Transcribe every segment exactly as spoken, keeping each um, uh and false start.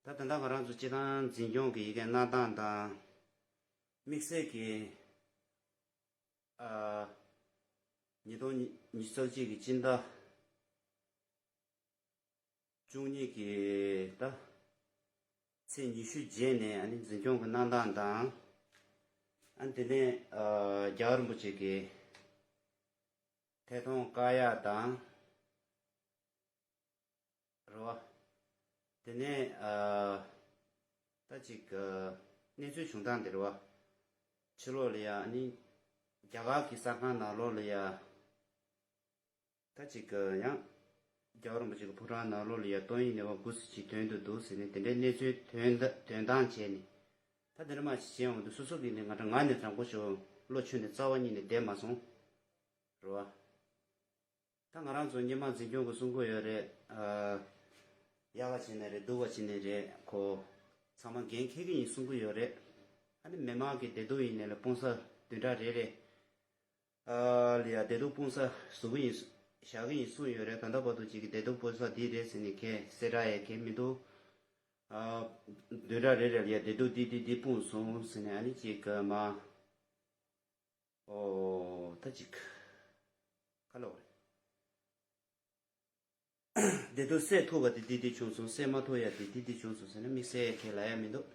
ད་ད་ལྟ་ང་རང་ཚོ་སྤྱི་བཏང་འཛིན་སྐྱོང་གི་ཡི་གེ་གནང་སྟངས་དང་། དམིགས་བསལ་གྱི་ཨ་ཉིས་སྟོང་ཉི་ཤུ་རྩ་གཅིག་གི་སྤྱི་ཟླ་བཅུ་གཉིས་ཀྱི་ད་ཚེས་ཉི་ཤུ་རྗེས་ནས་ཨ་ནི་འཛིན་སྐྱོང་གི་གནང་སྟངས་དང་། ཨ་ནི་དེ་ནས་ཨ་རྒྱལ་བ་རིན་པོ་ཆེ་གི་ཐད་གཏོང་བཀག་ཡག་དང་། རེད་བ། དེ་ནས་ཨ་ད་ཅིག་གནས་ཚུལ་བྱུང་སྟངས་དེ་རེད་བ། ཕྱི་ལོགས་ལ་ཡ་ཨ་ནི་རྒྱ་གར་གྱི་གསར་ཁང་ནང་ལོགས་ལ་ཡ། ད་ཅིག་ཡང་རྒྱལ་བ་རིན་པོ་ཆེ་གི་ཕོ་བྲང་ནང་ལོགས་ལ་ཡ་ཏོག་དབྱིབས་ནད་པ་དགུ་ཙམ་ཅིག་ཐོན་འདུག་འདུག་ཟེར་ནས་དེ་འདྲའི་གནས་ཚུལ་ཐོན་ཐོན་སྟངས་བྱས་ནས། ད་དེ་འདྲ་མ་ཞིག་བྱས་འོང་དུས་སོ་སོ་གི་ནས་ང་འདྲ་ང་ནས་དྲང་པོ་ཞུ། བློ་ཆུང་ནས་རྩ་བ་ཉིད་ནས་བསྡད་མ་སོང་། རེད་བ། ད་ང་རང་ཚོ་སྔོན་མ་འཛིན་སྐྱོང་གི་གསུང་གི་ཡོད་རེད། ཨ་གཡག་བྱས་ནས་རེད། སྡུག་པ་བྱས་ནས་རེད། ཁོ་ཚང་མ་འགན་འཁྱེར་གི་ཡིན་གསུང་གི་ཡོད་རེད། ཨ་ནི་མི་མང་གི་བདེ་སྡུག་ཡིན་ནའི་ལ་སྤུངས་ས་བདུན་ཕྲག་རེ་རེ། ཨ་ལ་ཡ་བདེ་སྡུག་སྤུངས་ས་བཟོ་གི་ཡིན་བཞག་གི་ཡིན་གསུངས་ཡོད་རེད། ད་ལྟ་བར་དུ་ཅིག་གི་བདེ་སྡུག་སྤུངས་ས་འདི་རེད་ཟེར་ནས་གས་གསལ་བསྒྲགས་ཡས་གས་མི་འདུག་ཨ་བདུན་ཕྲག་རེ་རེ་ལ་ཡ་བདེ་སྡུག་འདི་འདི་འདི་སྤུངས་སོང་ཟེར་ནས་ཨ་ནི་ཅིག་གི་མ། ཨོ་ད་ཅིག་ཁ་ལོ་རེད། བདེ་སྡུག་སེལ་ཐུབ་པ་དེ་འདི་འདི་བྱུང་སོང་། སེལ་མ་ཐུབ་ཡ་དེ་འདི་འདི་བྱུང་སོང་ཟེར་ན་དམིགས་བསལ་གང་ལ་ཡ་མི་འདུག་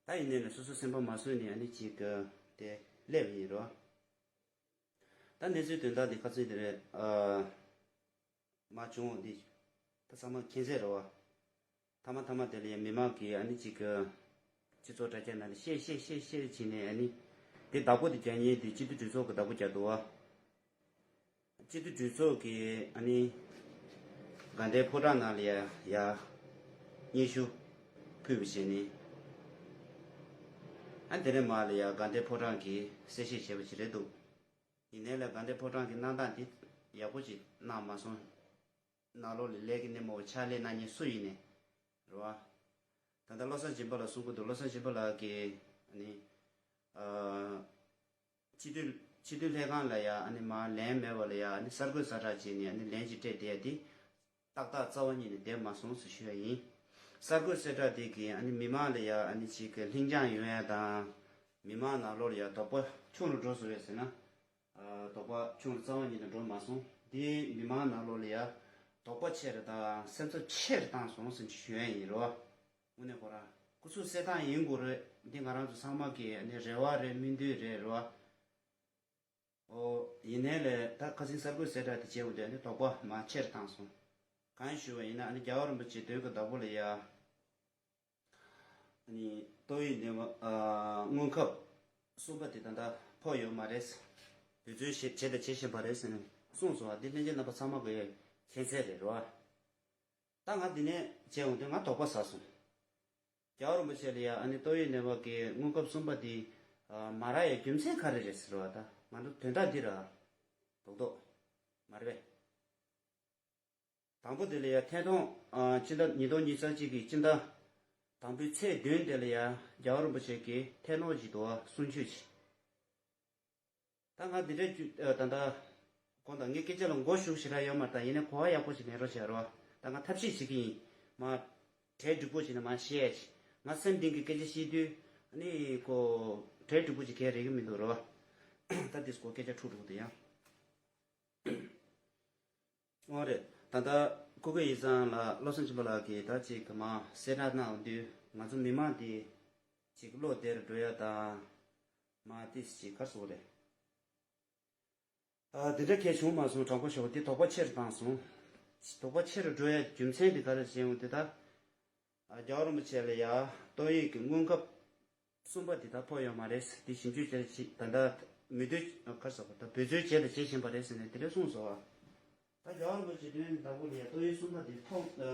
ད་ཡིན་ནའི་ལ་སོ་སོ་སེམས་པ་མ་བཟོད་ནས་ཨ་ནི་ཅིག་གི་དེ་སླེབས་ཡིན་རོ། ད་གནས་ཚུལ་དོན་དག་འདི་ཁ་ཚིག་དེ་རེད། ཨ་མ་བྱུང་འོང་འདི་ད་ཚང་མ་མཁྱེན་གསལ་རེད་བ། ཐ་མ་ཐ་མ་དེ་ལ་ཡང་མི་མང་གིས་ཨ་ནི་གཅིག་གི་སྤྱི་ཚོགས་དྲ་རྒྱ་ནང་ནས་བཤད་བཤད་བཤད་བཤད་བྱས་ནས་ཨ་ནི་དེ་བདག་པོ་དེ་རྒྱག་མཁན་དེ་སྤྱི་འཐུས་གྲོས་ཚོགས་ཀྱི་བདག་པོ་རྒྱག་འདུག་བ། སྤྱི་འཐུས་གྲོས་ཚོགས་ཀྱིས་ཨ་ནི་དགའ་ལྡན་ཕོ་བྲང་ནང་ལ་ཡ་ཡ་སྙན་ཞུ་ཕུལ་བ་བྱས་ནས་ཨ་ནི་དེ་ནས་མར་ལ་ཡ་དགའ་ལྡན་ཕོ་བྲང་གིས་གསལ་བཤད་བྱས་པ་ཞིག་རེད་འདུག་ཡིན་ནའི་ལ་དགའ་ལྡན་ཕོ་བྲང་གི་གནང་སྟངས་དེ་ཡག་པོ་ཅིག་གནང་མ་སོང་། ནང་ལོགས་ལ་ལས་ཀྱི་སྣེ་མོ་ཕྱག་ལས་གནང་མཁན་སུ་ཡིན་ནའི་རེད་བ། ད་ལྟ་བློ་བཟང་སྦྱིན་པ་ལགས་གསུང་གི་འདུག་བློ་བཟང་སྦྱིན་པ་ལགས་ཀྱིས་ཨ་ནི་ཨ་སྤྱི་འཐུས་སྤྱི་འཐུས་ལྷན་ཁང་ལ་ཡ་ཨ་ནི་མར་ལན་མེད་པ་ལ་ཡ་ཨ་ནི་གསར་འགོད་གསལ་བསྒྲགས་བྱས་ནས་ཨ་ནི་ལན་ཅིག་སྤྲད་བསྡད་ཡ་དེ་ཏག་ཏག་རྩ་བ་ཉིད་ནས་བསྡད་མ་སོང་ཟེར་ཞུ་ཡ་ཡིན། གསར་འགོད་གསལ་བསྒྲགས་དེ་གིས་ཨ་ནི་མི་མང་ལ་ཡ་ཨ་ནི་ཅིག་གི་ལྷིང་འཇགས་ཡོང་ཡ་དང་། མི་མང་ནང་ལོགས་ལ་ཡ་དོགས་པ་ཆུང་རུ་འགྲོ་སོང་བས་ཟེར་ན། ཨ་དོགས་པ་ཆུང་རུ་རྩ་བ་ཉིད་ནས་འགྲོ་མ་སོང་། འདིས་མི་མང་ནང་ལོགས་ལ་ཡ་དོགས་པ་ཆེ་རུ་དང་སེམས་འཚབ་ཆེ་རུ་བཏང་སོང་ཟེར་ཞུ་ཡ་ཡིན་རོ། དངོས་གནས་ཁོ་རང་སྐུ་གཟུགས་གསལ་ཐང་ཡིན་དགོས་རེད། འདི་ང་རང་ཚོ་ཚང་མ་གི་ཨ་ནི་རེ་བ་རེད། སྨོན་འདུན་རེད་རོ། ཨོ་ཡིན་ནའི་ལས་ད་ཁ་སང་གསར་འགོད་གསལ་བསྒྲགས་དེ་བྱས་འོང་དུས་ཨ་ནི་དོགས་པ་མར་ཆེ་རུ་བཏང་སོང་། གང་ཞུ་བ་ཡིན་ན་ཨ་ནི་རྒྱལ་བ་རིན་པོ་ཆེ་དོན་གྱི་བདག་པོ་ལ་ཡ། ཨ་ནི་ཏོག་དབྱིབས་ནད་པ་ཨ་སྔོན་ཁབ་གསུམ་པ་དེ་ད་ལྟ་ཕོག་ཡོད་མ་རེད། དུས་ཚོད་བྱེད་བྱེད་དང་བྱེད་བཞིན་པ་རེད་ཟེར་ནས་གསུངས་སོང་བ། འདི་ལྷན་རྒྱས་རྣམ་པ་ཚང་མ་གི་མཁྱེན་གསལ་རེད་རོ། ད་ང་འདི་ནས་བྱས་འོང་དུས་ང་དོགས་པ་ཟ་སོང་། རྒྱལ་བ་རིན་པོ་ཆེ་ལ་ཡ་ཨ་ནི་ཏོག་དབྱིབས་ནད་པ་གི་སྔོན་ཁབ་གསུམ་པ་དེ་ཨ་མ་རག་ཡའི་རྒྱུ་མཚན་ག་རེ་རེད་ཟེར་བ། ད་ང་ཚོ་དོན་དག་འདི་ར་རྡོག་རྡོག་མ་རེད་པས། དང་པོ་དེ་ལ་ཡ་ཐད་གཏོང་ཨ་སྤྱི་ཟླ་ཉིས་སྟོང་ཉི་ཤུ་རྩ་གཅིག་གི་སྤྱི་ཟླ་དང་པོའི་ཚེས་བདུན་དེ་ལ་ཡ་རྒྱལ་བ་རིན་པོ་ཆེ་གིས་ཐད་གཏོང་ཅིག་འདུག་བ། གསུང་ཆོས་ཅིག་ད་ང་འདི་འདྲའི་ཅུ་ཨ་ད་ལྟ་དགོངས་དག་ངས་སྐད་ཆ་ལ་མགོ་ཞུགས་ཞེ་དྲག་ཡོད་མ་རེད། ད་ཡིན་ནའི་གོ་བ་ཡག་པོ་ཞིག་ལེན་རོགས་བྱེད་རོགས། ད་ང་ཐབས་ཤེས་བྱེད་ཀྱི་ཡིན། མ་གྲལ་འགྲིག་པོ་བྱས་ནས་མ་བཤད་ཅིག་ང་སེམས་གཏིང་གི་སྐད་ཆ་བཤད་དུས་ཨ་ནི་ཁོ་གྲལ་འགྲིག་པོ་ཅིག་གས་རེག་གི་མི་འདུག་རོ། ད་འདི་སྐོར་སྐད་ཆ་འཁྲུག་འགྲོ་གི་འདུག་ཡང་། འོ་རེད། ད་ལྟ་སྐུ་སྒེར་ཡིག་ཚང་ལ་བློ་བཟང་སྦྱིན་པ་ལགས་ཀྱིས་ད་ཅིག་མ་གསལ་བསྒྲགས་གནང་དུས་ང་ཚོ་མི་མང་འདི་ཅིག་བློ་བདེ་རུ་འགྲོ་ཡ་དང་མ་ཏིས་ཅིག་ག་རེ་ཟེར་དགོས་རེད། ཨ་འདི་འདྲ་གལ་བྱུང་མ་སོང་། དྲང་པོ་ཞུ་བ་འདི་དོགས་པ་ཆེ་རུ་བཏང་སོང་། དོགས་པ་ཆེ་རུ་འགྲོ་ཡ་རྒྱུ་མཚན་འདི་ག་རེ་བྱས་འོང་དེ་ད། ཨ་རྒྱལ་བ་རིན་པོ་ཆེ་ལ་ཡ་ཏོག་དབྱིབས་ཀྱི་སྔོན་ཁབ་གསུམ་པ་འདི་ད་ཕོག་ཡོད་མ་རེད། འདི་ཞིབ་འཇུག་བྱས་ཅིག་ད་ལྟ་མི་འདུག་ག་རེ་ཟེར་དགོས། ད་འབད་རྩོལ་བྱས་དང་བྱེད་བཞིན་པ་རེད་ཟེར་ནས་དེ་འདྲ་གསུངས་སོང་བ། ད་རྒྱལ་བ་རིན་པོ་ཆེ་དོན་དག་པོ་ལ་ཡ་ཏོག་དབྱིབས་གསུམ་པ་འདི་ཕོག་ཨ་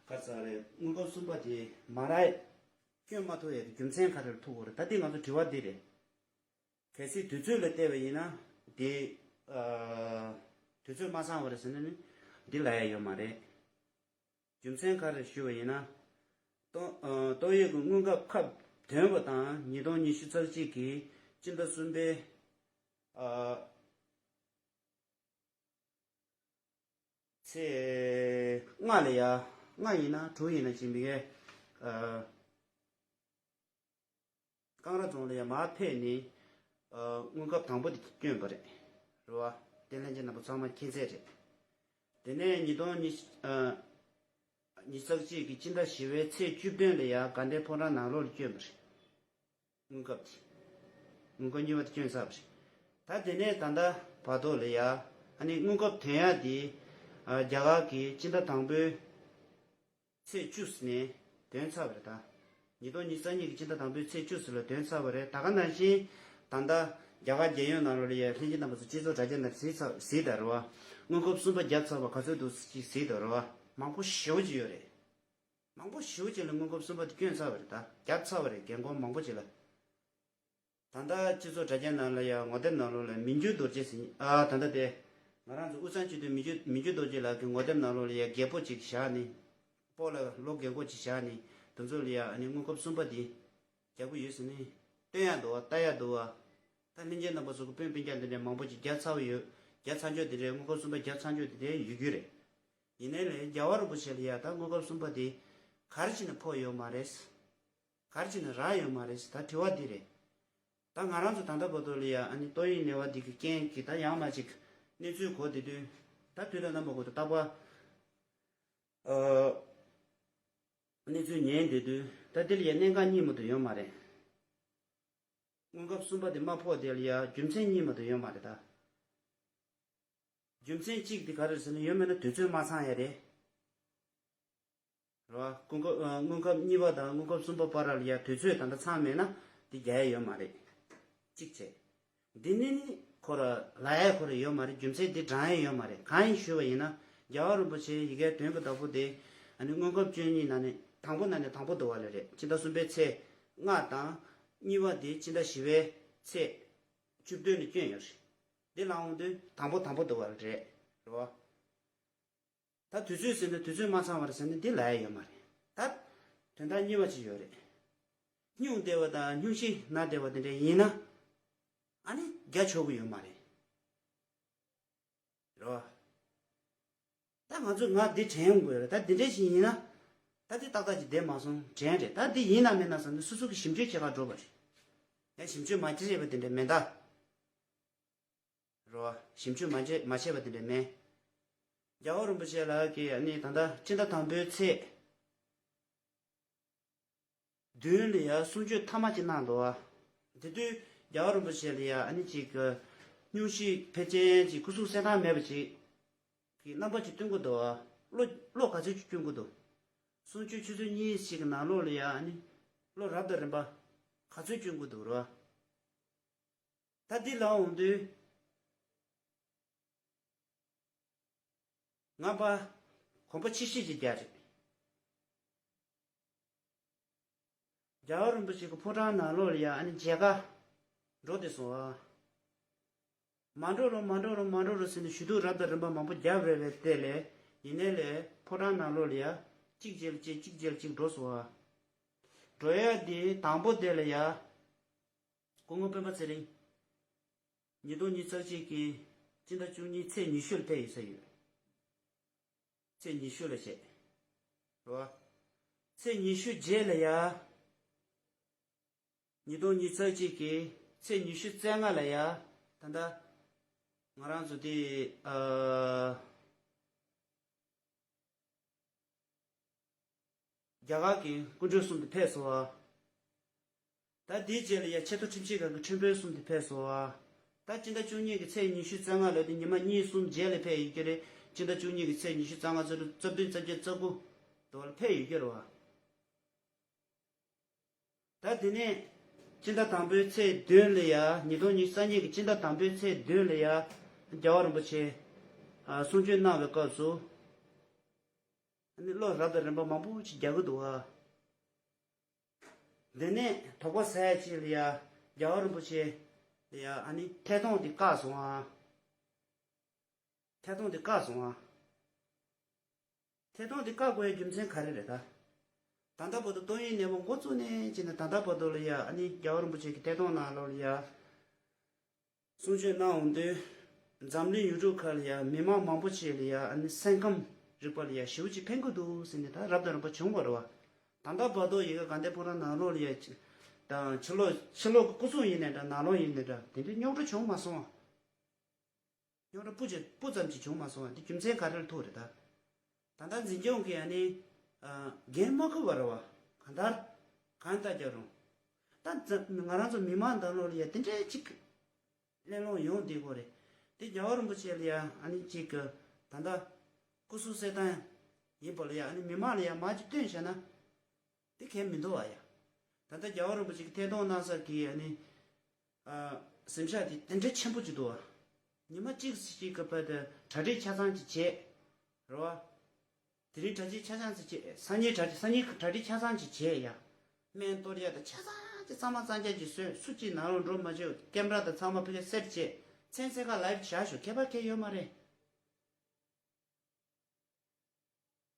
ག་རེ་ཟེར་རེད། སྔོན་ཁབ་གསུམ་པ་འདི་མ་རག་སྐྱོན་མ་ཐུག་ཡ་རྒྱུ་མཚན་ག་རེ་ཐུག་དགོས་རེད། ད་འདི་ང་ཚོ་དྲི་བ་འདི་རེད། གལ་སྲིད་དུས་ཚོད་ལ་བལྟས་པ་ཡིན་ན་དེ་ཨ་དུས་ཚོད་མ་ཚང་བ་རེད་ཟེར་ན་ནི་འདི་ལབ་ཡ་ཡོད་མ་རེད། རྒྱུ་མཚན་ག་རེ་ཞུ་བ་ཡིན་ན། ཏོག་ཨ་ཏོག་དབྱིབས་ཀྱི་སྔོན་ཁབ་ཁབ་ཐོན་པ་དང་ཉིས་སྟོང་ཉི་ཤུ་རྩ་གཅིག་གི་སྤྱི་ཟླ་གསུམ་པའི་ཨ་ཚེས་ལྔ་ལ་ཡ་ ལྔ་ཡིན་ན་དྲུག་ཡིན་ན་ཅིག་མི་གའི། ཨ། ཀང་ར་རྫོང་ལ་ཡ་མར་ཕེབས་ནས། ཨ། སྔོན་ཁབ་དང་པོ་དེ་བསྐྱོན་པ་རེད། རེད་བ། དེ་ལྷན་རྒྱས་རྣམ་པ་ཚང་མ་མཁྱེན་གསལ་རེད། དེ་ནས་ཉིས་སྟོང་ཉི་ཤུ། ཨ། ཉི་ཤུ་རྩ་གཅིག་གི་སྤྱི་ཟླ་བཞི་པའི་ཚེས་བཅུ་བདུན་ལ་ཡ་དགའ་ལྡན་ཕོ་བྲང་ནང་ལོགས་ལ་བསྐྱོན་པ་རེད། སྔོན་ཁབ་དེ། སྔོན་ཁབ་གཉིས་པ་དེ་བསྐྱོན་ཚར་བ་རེད། ད་དེ་ནས་ད་ལྟ་བར་དུ་ལ་ཡ། ཨ་ནི་སྔོན་ཁབ་དོན་ཡག་དེ། ཨ། རྒྱ་གར་གྱི་སྤྱི་ཟླ་དང་པོའི་ཚེས་བཅུ་ནས་དོན་ཚར་བ་རེད་ད། ཉིས་སྟོང་ཉི་ཤུ་རྩ་གཉིས་ཀྱི་སྤྱི་ཟླ་དང་པོའི་ཚེས་བཅུ་ལ་དོན་ཚར་བ་རེད། ད་ག་ནང་བཞིན་ད་ལྟ་རྒྱ་གར་རྒྱལ་ཡོངས་ནང་ལོགས་ལ་ཡ་ལྷན་རྒྱས་རྣམ་པ་ཚོ་སྤྱི་ཚོགས་དྲ་རྒྱ་ནང་གཟིགས་ཚར་གཟིགས་དང་རེད་བ། སྔོན་ཁབ་གསུམ་པ་བརྒྱབ་ཚར་བ་ག་ཚོད་འདུག་ཅིག་གཟིགས་དང་རེད་བ། མང་པོ་ཞེ་པོ་ཅིག་ཡོད་རེད། མང་པོ་ཞེ་པོ་ཅིག་ལ་སྔོན་ཁབ་གསུམ་པ་དེ་བསྐྱོན་ཚར་བ་རེད་ད། བརྒྱབ་ཚར་བ་རེད། རྒན་རྒོན་མང་པོ་ཅིག་ལ། ད་ལྟ་སྤྱི་ཚོགས་དྲ་རྒྱ་ནང་ལ་ཡང་ངོ་དེབ་ནང་ལོགས་ལ་མི་འགྱུར་རྡོ་རྗེ་ཟེར། ཨ། ད་ལྟ་དེ་ང་རང་ཚོ་དབུས་གཙང་སྤྱི་འཐུས་མི་འགྱུར་མི་འགྱུར་རྡོ་རྗེ་ལགས་ཀྱི་ངོ་དེབ་ནང་ལོགས་ལ་ཡང་རྒད་པོ་ཅིག་བཞག་ནས། སྤོ་ལགས་ལོ་རྒན་གོག་ཅིག་བཞག་ནས། དེ་ཚོ་ལ་ཡང་ཨ་ནི་སྔོན་ཁབ་གསུམ་པ་འདི་རྒྱག་གི་ཡོད་ཟེར་ནས། སྟོན་ཡག་འདུག་བ། ལྟ་ཡག་འདུག་བ། ད་ལྷན་རྒྱས་རྣམ་པ་ཚོ་གི་སྤུན་སྤུན་ཀྱག་འདི་འདྲའི་མང་པོ་ཅིག་བརྒྱབ་ཚར་བ་ཡོད། བརྒྱབ་ཚར་ཆོག་འདི་འདྲའི་སྔོན་ཁབ་གསུམ་པ་བརྒྱབ་ཚར་ཆོག་འདི་འདྲའི་ཡོད་རྒྱུ་རེད། ཡིན་ནའི་ལས་རྒྱལ་བ་རིན་པོ་ཆེ་ལ་ཡ་ད་སྔོན་ཁབ་གསུམ་པ་དེ་ག་རེ་བྱས་ནས་ཕོག་ཡོད་མ་རེད། ག་རེ་བྱས་ནས་རག་ཡོད་མ་རེད་ད་དྲི་བ་འདི་རེད། ད་ང་རང་ཚོ་ད་ལྟ་བར་དུ་ལ་ཡ་ཨ་ནི་ཏོག་དབྱིབས་ནད་པ་འདི་གི་རྐྱེན་གྱིས་ད་ཡང་མ་ཅིག་གནས་ཚུལ་གོ་བདེ་དུས། ད་དུས་དང་རྣམ་པ་ཀུན་ཏུ་རྟག་པར། ཨ། གནས་ཚུལ་ཉན་བདེ་དུས་ད་འདི་ལ་ཡ་གནད་འགག་གཉིས་མ་གཏོགས་ཡོད་མ་རེད། སྔོན་ཁབ་གསུམ་པ་དེ་མ་ཕོག་དེ་ལ་ཡ་རྒྱུ་མཚན་གཉིས་མ་གཏོགས་ཡོད་མ་རེད་ད། རྒྱུ་མཚན་གཅིག་དེ་ག་རེ་རེད་ཟེར་ན་ཡོད་མེད་ན་དུས་ཚོད་མ་ཚང་ཡ་རེད། རེད་བ། སྔོན་ཁབ་ཨ། སྔོན་ཁབ་གཉིས་པ་དང་སྔོན་ཁབ་གསུམ་པ་བར་ལ་ཡ་དུས་ཚོད་ད་ལྟ་ཚང་མེད་ན་དེ་རྒྱག་ཡ་ཡོད་མ་རེད། གཅིག་བྱས། འདི་ནི་ནི་ཁོ་ར་ལབ་ཡ་ཁོ་ར་ཡོད་མ་རེད། རྒྱུ་མཚན་འདི་དྲང་ཡ་ཡོད་མ་རེད། གང་ཡིན་ཞུས་པ་ཡིན་ན་རྒྱལ་བ་རིན་པོ་ཆེ་ཡི་གེ་དོན་གྱི་བདག་པོ་དེ་ཨ་ནི་སྔོན་ཁབ་བཅུ་གཉིས་ནང་ནས་དང་པོ་ནང་ནས་དང་པོ་འདུག་བ་ལ་རེད། སྤྱི་ཟླ་གསུམ་པའི་ཚེས་ལྔ་དང་། གཉིས་པ་དེ་སྤྱི་ཟླ་བཞི་པའི་ཚེས་བཅུ་བདུན་ནས་བསྐྱོན་ཡོད་རེད། འདི་ལ་འོང་དུས་དང་པོ་དང་པོ་འདུག་བ་ལ་རེད། རེད་བ། ད་དུས་ཚོད་ཟེར་ན་དུས་ཚོད་མ་ཚང་བ་རེད་ཟེར་ན་འདི་ལབ་ཡ་ཡོད་མ་རེད། ད་དོན་དག་གཉིས་པ་ཅིག་ཡོད་རེད། སྨྱུང་བསྡད་པ་དང་སྨྱུང་གཞི་ནང་བསྡད་པ་དེ་འདྲ་ཡིན་ན། ཨ་ནི་རྒྱག་ཆོག་གི་ཡོད་མ་རེད། རེད་བ། ད་ང་ཚོས་ང་འདི་དྲན་དགོས་རེད། ད་འདི་འདྲ་ཞིག་ཡིན་ན། ད་འདི་ཏག་ཏག་ཅིག་བསྡད་མ་སོང་དྲན་རེད། ད་འདི་ཡིན་ན་མིན་ན་བསམ་ནས་སོ་སོ་གི་ཞིབ་འཇུག་བྱེད་གར་འགྲོ་བ་རེད། ཡང་ཞིབ་འཇུག་མ་བྱས་པ་དེ་འདྲ་མེད་ད། རེད་བ། ཞིབ་འཇུག་མ་བྱས་མ་བྱས་པ་དེ་འདྲ་མེད། རྒྱལ་བ་རིན་པོ་ཆེ་ལགས་ཀྱིས་ཨ་ནི་ད་ལྟ་སྤྱི་ཟླ་དང་པོའི་ཚེས་བདུན་ལ་ཡ་གསུང་ཆོས་མཐའ་མ་ཅིག་གནང་འདུག་བ། དེ་དུས་རྒྱལ་བ་རིན་པོ་ཆེ་ལ་ཡ་ཨ་ནི་ཅིག་སྨྱོ་ཤུལ་ཕལ་ཆེར་ཅིག་སྐུ་གཟུགས་གསལ་ཐང་མེད་པ་ཅིག་གི་རྣམ་པ་ཅིག་སྟོན་གྱི་འདུག་བ། བློ་བློ་ག་ཚོད་ཅིག་སྐྱོན་གྱི་འདུག་གསུང་ཆོས་ཆུ་ཚོད་གཉིས་ཤིག་གི་ནང་ལོགས་ལ་ཡ་ཨ་ནི་བློ་རབ་དང་རིམ་པ་ག་ཚོད་སྐྱོན་གྱི་འདུག་ར། ད་འདི་ལ་འོང་དུས། ང་པ། གོམ་པ་ཕྱི་བཤིག་ཅིག་རྒྱག་རེད། རྒྱལ་བ་རིན་པོ་ཆེ་གི་ཕོ་བྲང་ནང་ལོགས་ལ་ཡ་ཨ་ནི་མཇལ་ཁ་འགྲོ་བསྡད་སོང་ཨ། མ་འགྲོ་རོགས་མ་འགྲོ་རོགས་མ་འགྲོ་རོགས་ཟེར་ནས་ཞུ་གཏུག་རབ་དང་རིམ་པ་མང་པོ་བརྒྱབ་རེད་པས་དེ་ལས་ཡིན་ནའི་ལས་ཕོ་བྲང་ནང་ལོགས་ལ་ཡ་གཅིག་རྗེས་ལ་གཅིག་གཅིག་རྗེས་ལ་གཅིག་འགྲོ་སོང་ཨ། འགྲོ་ཡ་དེ་དང་པོ་དེ་ལ་ཡ། སྐུ་ངོ་སྤེན་པ་ཚེ་རིང་། ཉིས་སྟོང་ཉི་ཤུ་རྩ་གཅིག་གི་སྤྱི་ཟླ་བཅུ་གཉིས་ཚེས་ཉི་ཤུ་ལ་ཕེབས་ཡོད་ས་ཡོད། ཚེས་ཉི་ཤུ་ལ་བྱས། རེད་བ། ཚེས་ཉི་ཤུ་རྗེས་ལ་ཡ། ཉིས་སྟོང་ཉི་ཤུ་རྩ་གཅིག་གི་ཚེས་ཉི་ཤུ་རྩ་ལྔ་ལ་ཡ། ད་ལྟ་ང་རང་ཚོ་དེ་ཨ། རྒྱ་གར་གྱི་སྐུ་མགྲོན་གསུམ་དེ་ཕེབས་སོང་བ། ད་དེའི་རྗེས་ལ་ཡ་ཆེས་མཐོ་ཁྲིམས་ཞིབ་ཁང་གི་ཁྲིམས་དཔོན་གསུམ་དེ་ཕེབས་སོང་བ། ད་སྤྱི་ཟླ་བཅུ་གཉིས་ཀྱི་ཚེས་ཉི་ཤུ་རྩ་ལྔ་ལོ་དེ་ཉི་མ་གཉིས་གསུམ་རྗེས་ལ་ཕེབས་ཡོད་ཀྱི་རེད། སྤྱི་ཟླ་བཅུ་གཉིས་ཀྱི་ཚེས་ཉི་ཤུ་རྩ་ལྔ་རྩ་དྲུག་རྩ་བདུན་རྩ་བརྒྱད་རྩ་དགུ་དུ་བ་ལ་ཕེབས་ཡོད་ཀྱི་རེད་བ། ད་དེ་ནས་སྤྱི་ཟླ་དང་པོའི་ཚེས་བདུན་ལ་ཡ་ཉིས་སྟོང་ཉི་ཤུ་རྩ་གཉིས་ཀྱི་སྤྱི་ཟླ་དང་པོའི་ཚེས་བདུན་ལ་ཡ་རྒྱལ་བ་རིན་པོ་ཆེ་གསུང་ཆོས་གནང་བའི་སྐབས་སུ་ཨ་ནི་བློ་རབ་དང་རིམ་པ་མང་པོ་ཞིག་རྒྱག་གི་འདུག་ཨ། དེ་ནས་དོགས་པ་ཟ་ཡ་ཅིག་ལ་ཡ་རྒྱལ་བ་རིན་པོ་ཆེ་ལ་ཡ་ཨ་ནི་ཐད་གཏོང་དེ་བཀག་སོང་ཨ། ཐད་གཏོང་དེ་བཀག་སོང་ཨ། ཐད་གཏོང་དེ་བཀག་དགོས་ཡ་རྒྱུ་མཚན་ག་རེ་རེད་ད། ད་ལྟ་བར་དུ་ཏོག་དབྱིབས་ནད་པ་འགོ་བཙུགས་ནས་བྱས་ནས་ད་ལྟ་བར་དུ་ལ་ཡ་ཨ་ནི་རྒྱལ་བ་རིན་པོ་ཆེ་གི་ཐད་གཏོང་ནང་ལོགས་ལ་ཡ་གསུང་ཆོས་གནང་འོང་དུས། འཛམ་གླིང་ཡུལ་གྲུ་ཁག་ལ་ཡ་མི་མང་མང་པོ་ཞིག་ལ་ཡ་ཨ་ནི་སེམས་ཁམས་ རིག་པ་ལ་ཡ་ཞེ་པོ་ཅིག་ཕན་གི་འདུག་ཟེར་ནས་ད་རབ་དང་རིམ་པ་བྱུང་བ་རེད་བ། ད་ལྟ་བར་དུ་ཡི་གེ་དགའ་ལྡན་ཕོ་བྲང་ནང་ལོགས་ལ་ཡ་དང་ཕྱི་ལོགས་ཕྱི་ལོགས་ཀྱི་སྐུ་གཟུགས་ཡིན་ནའི་འདྲ་ནང་ལོགས་ཡིན་ནའི་འདྲ་དེ་འདྲའི་རྙོག་དྲ་བྱུང་མ་སོང་བ། རྙོག་དྲ་སྤུ་ཅིག་སྤུ་ཙམ་ཅིག་བྱུང་མ་སོང་བ་འདི་རྒྱུ་མཚན་ག་རེ་ལ་ཐུག་རེད་ད། ད་ལྟ་འཛིན་སྐྱོང་གིས་ཨ་ནི་འགན་མ་འཁུར་བ་རེད་བ། གང་ལྟར་གང་ལྟར་རྒྱག་རུང་། ད་ང་རང་ཚོ་མི་མང་ནང་ལོགས་ལ་ཡ་དེ་འདྲའི་ཅིག་གླེང་སློང་ཡོང་བསྡད་ཀྱི་ཡོད་རེད། དེ་རྒྱལ་བ་རིན་པོ་ཆེ་ལ་ཡ་ཨ་ནི་ཅིག་གི་ད་ལྟ་སྐུ་གཟུགས་གསལ་ཐང་ཡིན་པ་ལ་ཡ་ཨ་ནི་མི་མང་ལ་ཡ་མར་ཅིག་སྟོན་བྱས་ན་དེ་གལ་མི་འདུག་བ་ཡ། ད་ལྟ་རྒྱལ་བ་རིན་པོ་ཆེ་གི་ཐད་གཏོང་གནང་ས་གི་ཨ་ནི་ཨ་གཟིམ་ཤག་དེ་དེ་འདྲ་ཆེན་པོ་ཅིག་འདུག་བ། ཉི་མ་གཅིག་གཅིག་གི་བར་དུ་གྲ་སྒྲིག་ཆ་ཚང་ཅིག་བྱས། རེད་བ། དེ་རིང་གྲ་སྒྲིག་ཆ་ཚང་ཅིག་བྱས། སང་ཉིན་གྲ་སྒྲིག་སང་ཉིན་གྲ་སྒྲིག་ཆ་ཚང་ཅིག་བྱས་ཡ། སྨན་གཏོར་ཡ་དང་ཆ་ཚང་ཅིག་གཙང་མ་གཙང་རྐྱང་ཅིག་བཟོས། སུ་གཅིག་ནང་ལོགས་འགྲོ་མ་བཅུག་ཀེམ་ར་དང་ཚང་མ་ཕ་གིར་སེ་ཊི་བྱས། མཚན་གསལ་ཁ་ལའེབ་བཞག་ཤོག་ཁྱད་པར་གང་ཡང་ཡོད་མ་རེད།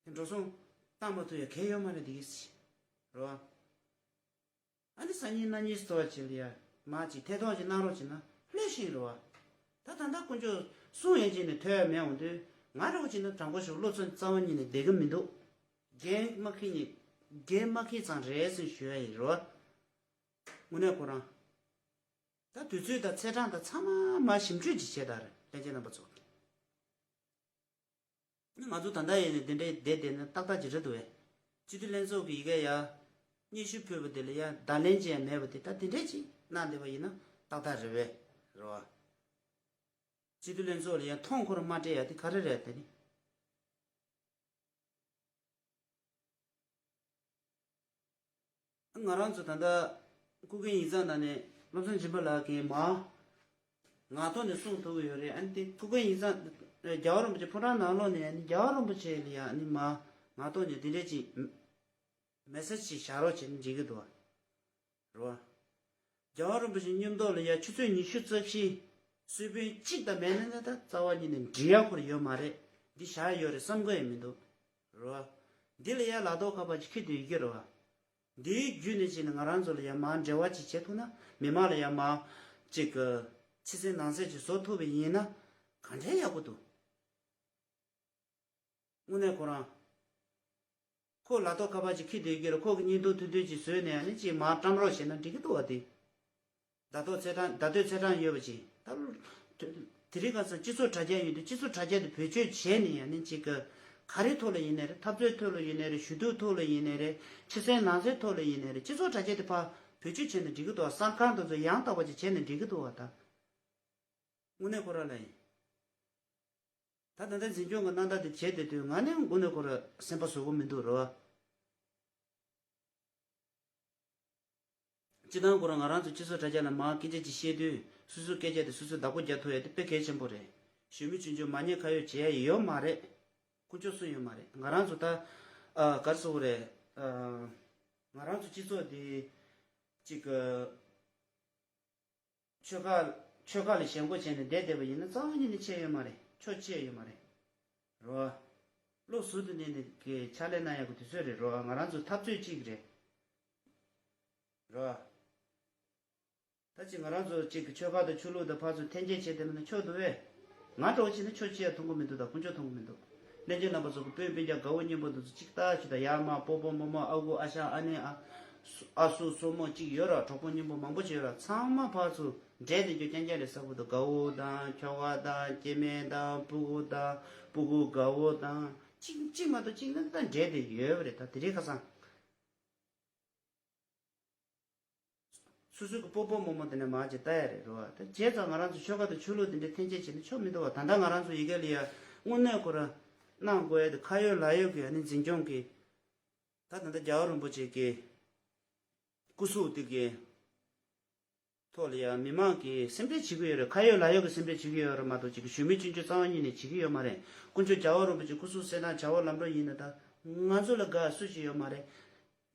དེ་འགྲོ་སོང་བཏང་མ་ཐུབ་ཡ་གང་ཡང་ཡོད་མ་རེད་དེ་གིས། རེད་བ། ཨ་ནི་སང་ཉིན་གནངས་ཉིན་སོགས་ཅིག་ལ་ཡ་མར་ཅིག་ཐད་གཏོང་ཅིག་གནང་རོགས་བྱས་ན་ལྷོད་ཤིང་རེད་བ། ད་ད་ལྟ་དཀོན་མཆོག་གསུང་ཡན་ཅིག་ནས་ཐོས་ཡ་མེད་འོང་དུས་ང་རེ་བ་ཅིག་ན་དྲང་པོ་ཞུ་བློ་ཚོད་རྩ་བ་ཉིད་ནས་བདེ་གི་མི་འདུག་འགན་མ་འཁྱེར་ནས་འགན་མ་འཁྱེར་ཙང་རེད་ཟེར་ཞུ་ཡ་ཡིན་རེད་བ། དངོས་གནས་ཁོ་རང་། ད་དུས་ཚོད་དང་ཚེས་གྲངས་དང་ཚང་མ་མར་ཞིབ་འཇུག་ཅིག་བྱས་དང་ལྷན་རྒྱས་རྣམ་པ་ཚོ། ང་ཚོ་ད་ལྟ་ཡིན་ནའི་འདི་འདྲའི་བསྡད་བསྡད་ན་ཏག་ཏག་ཅིག་རེད་འདུག་བས། སྤྱི་འཐུས་ལྷན་ཚོགས་ཀྱི་ཡི་གེ་ཡ། སྙན་ཞུ་ཕུལ་བ་དེ་ལ་ཡ་བརྡ་ལན་ཅི་ཡང་མེད་པ་དེ་ད་དེ་འདྲས་ཅིག་གནང་བསྡད་པ་ཡིན་ན་ཏག་ཏག་རེད་བས། རེད་བ། སྤྱི་འཐུས་ལྷན་ཚོགས་ལ་ཡ་མཐོང་ཁོ་རང་མ་སྤྲད་ཡ་དེ་ག་རེ་རེད་དེ་ནི། ང་རང་ཚོ་ད་ལྟ་སྐུ་མགྲོན་ཡིག་ཚང་ནང་ནས་བློ་བཟང་སྦྱིན་པ་ལགས་ཀྱིས་མར་ངག་ཐོག་ནས་གསུང་ཐུབ་ཀྱི་ཡོད་རེད། ཨ་ནི་དེ་སྐུ་མགྲོན་ཡིག་ཚང་རྒྱལ་བ་རིན་པོ་ཆེ་ཕོ་བྲང་ནང་ལོགས་ནས་ཨ་ནི་རྒྱལ་བ་རིན་པོ་ཆེ་ལ་ཡ་ཨ་ནི་མར་ངག་ཐོག་ནས་དེ་འདྲས་ཅིག་མེ་སེ་ཇི་ཅིག་བཞག་རོགས་བྱས་ན་འགྲིག་གི་འདུག་བ། རེད་བ། རྒྱལ་བ་རིན་པོ་ཆེ་མཉམ་ཐོག་ལ་ཡ་ཆུ་ཚོད་ཉི་ཤུ་རྩ་བཞི། གསོལ་དཔོན་གཅིག་དང་མེད་ན་ད་རྩ་བ་ཉིད་ནས་འགྲིག་ཡ་ཁོ་རང་ཡོད་མ་རེད། འདི་བཞག་ཡོད་རེད་བསམ་གི་ཡང་མི་འདུག་རེད་བ། འདི་ལ་ཡ་ལག་ཐོག་ཁ་པར་ཅིག་འཁྱེར་སྡོད་ཀྱི་རེད་བ། འདིའི་བརྒྱུད་ནས་བྱས་ནས་ང་རང་ཚོ་ལ་ཡ་མར་འབྲེལ་བ་ཅིག་བྱེད་ཐུབ་ན་མི་མང་ལ་ཡ་མར་ཅིག་གི་ཕྱི་གསལ་ནང་གསལ་ཅིག་བཟོ་ཐུབ་པ་ཡིན་ན་ག་འདྲའི་ཡག་པོ་འདུག་དངོས་གནས་ཁོ་རང་། ཁོ་ལག་ཐོག་ཁ་པར་ཅིག་འཁྱེར་སྡོད་ཀྱི་རེད། ཁོ་གི་བརྙན་ཐུང་ཐུང་ཐུང་ཅིག་བཟོས་ནས་ཨ་ནི་ཅིག་མར་བཀྲམ་རོགས་བྱས་ན་འགྲིག་གི་འདུག་བ་དེ། བརྡ་ཐོ་ཚེས་གྲངས་བརྡ་ཐོའི་ཚེས་གྲངས་ཡོད་པ་ཅིག་ད་དེ་རིང་ཁ་སང་སྤྱི་ཚོགས་དྲ་རྒྱ་ཡོད་དུས་སྤྱི་ཚོགས་དྲ་རྒྱ་དེ་བེད་སྤྱོད་བྱས་ནས་ཨ་ནི་ཅིག་གི་ག་རེ་ཐོག་ལ་ཡིན་ནའི་རེད། འཐབ་རྩོད་ཐོག་ལ་ཡིན་ནའི་རེད། ཞུ་གཏུག་ཐོག་ལ་ཡིན་ནའི་རེད། ཕྱི་གསལ་ནང་གསལ་ཐོག་ལ་ཡིན་ནའི་རེད། སྤྱི་ཚོགས་དྲ་རྒྱ་དེ་ཕར་བེད་སྤྱོད་བྱས་ནས་འགྲིག་གི་འདུག་བ། གསར་ཁང་དེ་ཚོ་ཡང་དག་པ་ཅིག་བྱས་ནས་འགྲིག་གི་འདུག་བ་ད། དངོས་གནས་ཁོ་རང་ལ་ཡིན། ད་ད་ལྟ་འཛིན་སྐྱོང་གི་གནང་སྟངས་དེ་བྱས་བསྡད་དུས་ང་ནི་དངོས་གནས་ཁོ་རང་སེམས་པ་བཟོད་ཀྱི་མི་འདུག་རེད་བ། སྤྱིར་བཏང་ཁོ་རང་ང་རང་ཚོ་སྤྱི་ཚོགས་དྲ་རྒྱ་ལ་མར་སྐད་ཆ་ཅིག་བཤད་དུས་སོ་སོའི་སྐད་ཆ་དེ་སོ་སོས་བདག་པོ་རྒྱག་ཐུབ་ཡ་དེ་དཔེ་གལ་ཆེན་པོ་རེད། གཞོན་མི་ཆུང་ཆུང་མ་ཉེས་ཁ་གཡོགས་བྱེད་ཡ་ཡོད་མ་རེད། དཀོན་མཆོག་གསུམ་ཡོད་མ་རེད། ང་རང་ཚོ་ད་ཨ་ག་རེ་ཟེར་དགོས་རེད། ཨ་ང་རང་ཚོ་སྤྱི་ཚོགས་དེ་ཅིག་གི་ཆོལ་ཁ་ཆོལ་ཁ་ལ་ཞེན་ཁོག་བྱས་ནས་བསྡད་བསྡད་པ་ཡིན་ན་རྩ་བ་ཉིད་ནས་ཆེ་ཡོད་མ་རེད། ཕྱོགས་ཆེ་ཡོད་མ་རེད། རེད་བ། བློ་གཟུ་དུ་གནས་ནས་ཀྱི་ཕྱག་ལས་གནང་ཡག་གི་དུས་ཚོད་རེད། རེད་བ། ང་རང་ཚོ་འཐབ་རྩོད་གཅིག་རེད། རེད་བ། ད་ཅི་ང་རང་ཚོ་གཅིག་གི་ཆོལ་ཁ་དང་ཆོས་ལུགས་དང་ཕར་ཚུར་འཐེན་འཁྱེར་བྱས་བསྡད་པ་ན་ཆོག་འདུག་བས། ང་འདྲ་བོ་བྱས་ན་ཕྱོགས་གཅིག་ཡང་མཐོང་གི་མི་འདུག་ད་དཀོན་མཆོག་མཐོང་གི་མི་འདུག་གནས་ཆེན་རྣམ་པ་ཚོ་གི་སྤུན་སྤུན་ཀྱག་དགའ་བོ་སྙིང་པོ་འདི་ཚོ་གཅིག་ལྟ་ཞིག་དང་ཡར་མར་སྤོ་བོ་རྨོ་མོ་ཨ་ཁུ་ཨ་ཞང་ཨ་ནེ་ཨ་སུ་ཨ་སྲུ་སྲུ་མོ་གཅིག་ཡོད་ར། གྲོགས་པོ་སྙིང་པོ་མང་པོ་ཅིག་ཡོད་ར། ཚང་མ་ཕར་ཚུར་འབྲེལ་ཏེ་འགྱོ་རྐྱང་རྐྱང་རེད་ཟེར་གི་འདུག་དགའ་བོ་དང་ཁྱོ་ག་དང་སྐྱེ་དམན་དང་སྤུ་གུ་དང་སྤུ་གུ་དགའ་བོ་དང་གཅིག་གཅིག་མ་གཏོགས་གཅིག་ནི་ད་འབྲེལ་ཏེ་ཡོད་པ་རེད། ད་དེ་རིང་ཁ་སང་། སོ་སོའི་གི་སྤོ་བོ་རྨོ་མོ་དེ་ནས་མར་ཅིག་ལྟ་ཡ་རེད། རེད་བ། ད་བྱས་ཙང་ང་རང་ཚོ་ཆོལ་ཁ་དང་ཆོས་ལུགས་དེ་འདྲའི་འཐེན་འཁྱེར་བྱས་ནས་ཆོག་མི་འདུག་བ། ད་ལྟ་ང་རང་ཚོ་ཡི་གེ་ལ་ཡ་དངོས་གནས་ཁོ་ར་གནང་དགོས་ཡ་དེ་ཁ་ཡོད་ལག་ཡོད་ཀྱི་ཨ་ནི་འཛིན་སྐྱོང་གི་ད་ད་ལྟ་རྒྱལ་བ་རིན་པོ་ཆེ་གི་སྐུ་གཟུགས་དེ་གི་ཐོག་ལ་ཡ་མི་མང་གི་སེམས་ཁྲལ་བྱེད་ཀྱི་ཡོད་རེད། ཁ་ཡོད་ལག་ཡོད་ཀྱི་སེམས་ཁྲལ་བྱེད་ཀྱི་ཡོད་རེད་མ་གཏོགས་ཅིག་གི་གཞོན་མི་ཆུང་ཆུང་རྩ་བ་ཉིད་ནས་བྱེད་ཀྱི་ཡོད་མ་རེད། དཀོན་མཆོག་རྒྱལ་བ་རིན་པོ་ཆེ་སྐུ་གཟུགས་གསལ་ཐང་བྱ་བ་ལམ་འགྲོ་ཡིན་ན་ད་ང་ཚོ་ལ་དགའ་སུ་ཞིག་ཡོད་མ་རེད།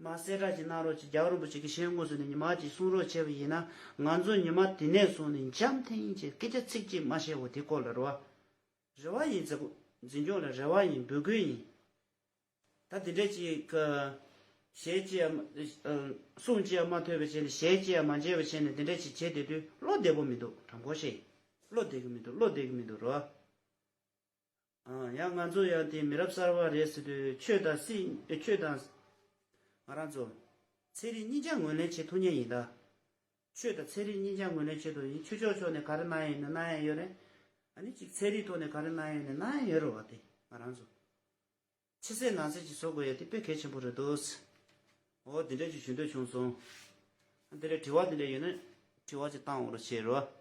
མ་གསལ་བསྒྲགས་ཅིག་གནང་རོགས་ཅིག་རྒྱལ་བ་རིན་པོ་ཆེ་གི་ཞལ་དངོས་སུ་ནས་ཉི་མ་ཅིག་གསུང་རོགས་བྱས་པ་ཡིན་ན་ང་ཚོ་ཉི་མ་དེ་ནས་བཟུང་ནས་འཇམ་ཐིང་ཅིག་སྐད་ཆ་ཚིག་གཅིག་མ་བཤད་གོ་དེ་སྐོར་ལ་རེད་བ། རེ་བ་ཡིན་ཟེར་གོ། འཛིན་སྐྱོང་ལ་རེ་བ་ཡིན། འབོད་སྐུལ་ཡིན། ད་དེ་འདྲས་ཅིག་གི་ཞལ་ཅིག་ཡ་གསུང་ཅིག་ཡ་མ་ཐོས་པ་བྱས་ནས་ཞལ་ཅིག་ཡ་མ་མཇལ་བ་བྱས་ནས་དེ་འདྲས་ཅིག་བྱེད་བསྡད་དུས་བློ་བདེ་པོ་མི་འདུག་དྲང་པོ་བཤད། བློ་བདེ་གི་མི་འདུག་བློ་བདེ་གི་མི་འདུག་རེད་བ། ཨ་ཡང་ང་ཚོ་ཡང་དེ་མི་རབས་གསར་པ་རེད་ཟེར་དུས་ཆོས་དང་སྲིད་ཆོས་དང་ང་རང་ཚོ་ཚན་རིག་གཉིས་ཆ་ངོས་ལེན་བྱེད་ཐུབ་མཁན་ཡིན་ད། ཆོས་དང་ཚན་རིག་གཉིས་ཆ་ངོས་ལེན་བྱེད་དུ་ཡིན། ཆོས་ཕྱོགས་ཕྱོགས་ནས་ག་རེ་གནང་ཡ་ཡིན་ན་གནང་ཡ་ཡོད་རེད། ཨ་ནི་གཅིག་ཚན་རིག་ཐོག་ནས་ག་རེ་གནང་ཡ་ཡིན་ན་གནང་ཡ་ཡོད་རེད་བ། དེ་ང་རང་ཚོ་ཕྱི་གསལ་ནང་གསལ་ཅིག་བཟོ་དགོས་ཡ་དེ་དཔེ་གལ་ཆེན་པོ་རེད་འདུག། འོ་དེ་འདྲ་ཅིག་ཞུ་འདོད་བྱུང་སོང་། ཨ་དེ་འདྲ་དྲི་བ་དེ་འདྲ་ཡོད་ན་དྲི་བ་ཅིག་བཏང་འོང་རོགས་བྱེད་རོགས།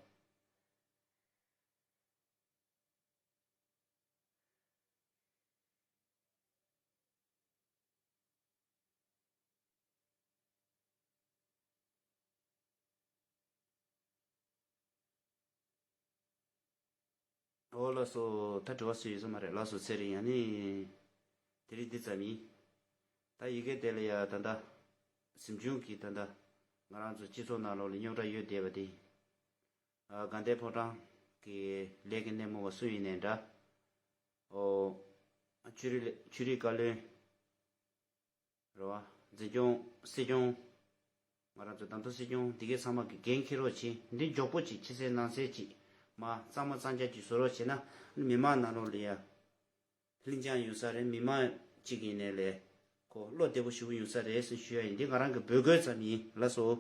འོ་ལགས་སོ། ད་དྲི་བ་སུ་ཡོད་ས་མ་རེད། ལགས་སོ་ཚེ་རིང་། ཡང་ནི་དེ་རིང་འདི་ཙམ་ཡིན། ད་ཡི་གེ་དེ་ལ་ཡ་ད་ལྟ་གཟིམ་ཆུང་གི་ད་ལྟ་ང་རང་ཚོ་སྤྱི་ཚོགས་ནང་ལོགས་ལ་རྙོག་དྲ་ཡོད་བསྡད་པ་དེ། ཨ་དགའ་ལྡན་ཕོ་བྲང་གི་ལས་ཀྱི་སྣེ་མོ་བ་སུ་ཡིན་ནའི་འདྲ། ཨོ་ཆོས་རིག་ཆོས་རིག་བཀའ་བློན། རེད་བ། འཛིན་སྐྱོང་སྲིད་སྐྱོང་། ང་རང་ཚོ་བདམས་ཐོན་སྲིད་སྐྱོང་འདི་གའི་ཚང་མ་གི་འགན་འཁྱེར་རོགས་བྱེད། འདི་མགྱོགས་པོ་ཅིག་ཕྱི་གསལ་ནང་གསལ་ཅིག་མ་གཙང་མ་གཙང་རྐྱང་ཅིག་བཟོ་རོགས་བྱེད་ན་མི་མང་ནང་ལོགས་ལ་ཡ་ལྷིང་འཇགས་ཡོང་ས་རེད། མི་མང་གཅིག་ཡིན་ནའི་ལས་ཁོ་བློ་བདེ་པོ་ཞེ་པོ་ཡོང་ས་རེད་ཟེར་ཞུ་ཡ་ཡིན། འདི་ང་རང་གི་འབོད་སྐུལ་ཙམ་ཡིན། ལགས་སོ།